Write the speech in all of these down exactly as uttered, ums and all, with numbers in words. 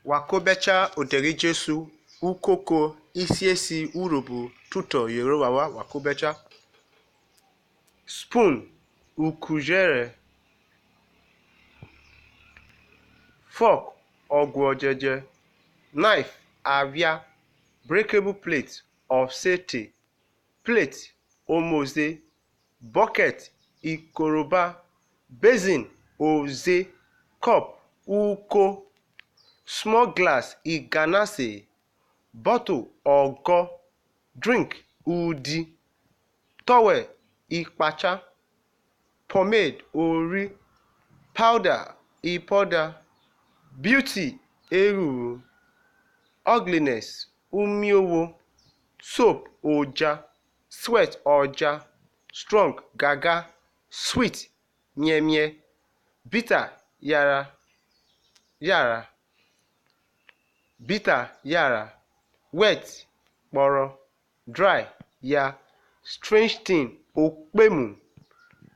Wa ko bẹcha odẹ ri Jesu, ukoko, isiesi, urhobo, tutọ yẹrẹ ovwavwa, wa ko bẹcha. Spoon, ukujẹrẹ. Fork, ọguọdjẹdjẹ. Knife, avia. Breakable plate, ọsete. Plate, omoze. Bucket, ikoroba. Basin, oze. Cup, uko. Small glass, iganase. Bottle, ọgọ. Drink, udi. Towel, ikpacha. Pomade, ori. Powder, ipọda. Beauty, erhuvwu. Ugliness, umiovwo. Soap, oja. Sweat, ọja. Strong, gaga. Sweet, miẹmiẹ. Bitter, yara, yara. Bitter, yara. Wet, kpọrọ. Dry, ya. Strange thing, okpemu.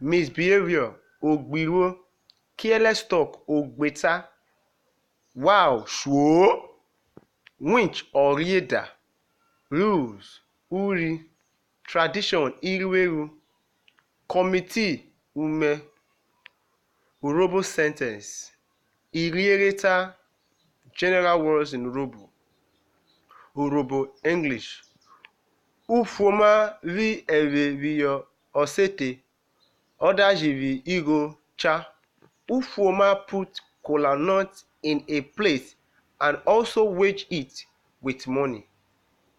Misbehaviour, ogbiruo. Careless talk, ogbeta. Wow, shuo. Winch, ọrieda. Rules, urhi. Tradition, irueru. Committee, umẹ. Urhobo sentence, irhiẹreta. General words in Urhobo. Urhobo, English. Ufuoma vwi ẹvwe phiyọ ọsete, ọ da ji vwi igho cha. Ufuoma put kola nut in a plate and also wedge it with money.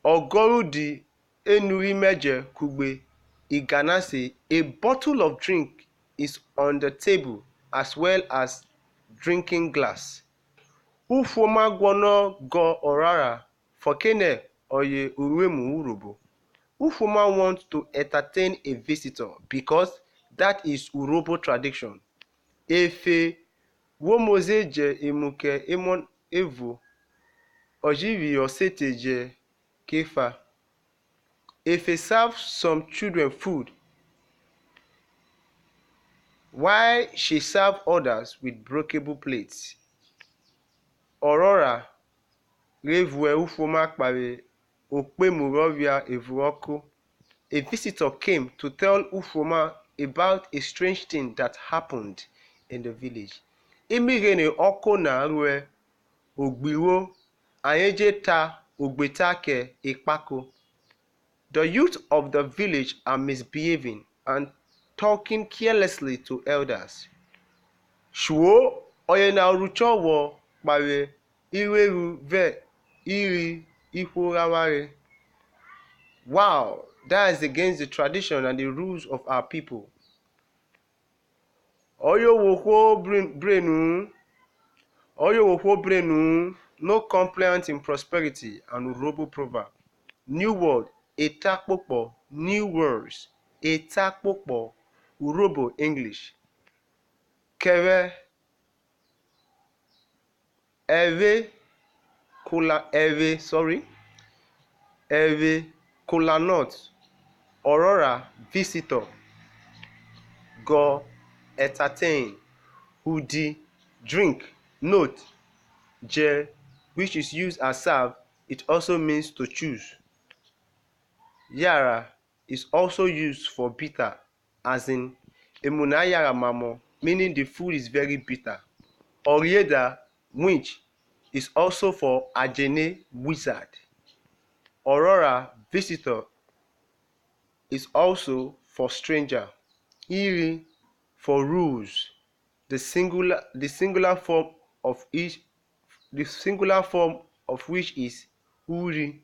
Ọgọrudi enu ri mẹjẹ kugbe iganase, a bottle of drink is on the table as well as drinking glass. Ufuoma guọnọ gọ orara, fọke nẹ ọye uruemu Urhobo. Ufuoma want to entertain a visitor because that is Urhobo tradition. Efe wo moze jẹ emu kẹ emọ evo, ọ ji vwi ọsete jẹ kefa. Efe serve some children food while she serve others with breakable plates. Ọrọra re vuẹ ufuoma kpare okpemu rọ phia evun ọko. A visitor came to tell ufuoma about a strange thing that happened in the village. Imighene ọko na ruẹ ogbiruo, ayen je ta ogbeta kẹ ekpako. The youth of the village are misbehaving and talking carelessly to elders. Shuo, ọyena oruchọ vwọ kpare irueru vẹ irhi ihwo rẹ avwanre. Wow, that is against the tradition and the rules of our people. Ọye ohwohwo bre-, brenu-u. Ọye ohwohwo brenu-u. No complaint in prosperity, an Urhobo proverb. New word, eta kpokpọ. New words, eta kpokpọ. Urhobo, English. Kẹvwẹ, ẹvwe, kola, ẹvwe, sorry, ẹvwe, kola nut, ọrọra, visitor, gọ, entertain, udi, drink, note, jẹ, which is used as serve, it also means to choose. Yara is also used for bitter, as in, emu na yara mamọ, meaning the food is very bitter. Ọrieda, winch, is also for ajene, wizard. Ọrọra, visitor, is also for stranger. Irhi, for rules. The singular, the singular form of each, the singular form of which is urhi.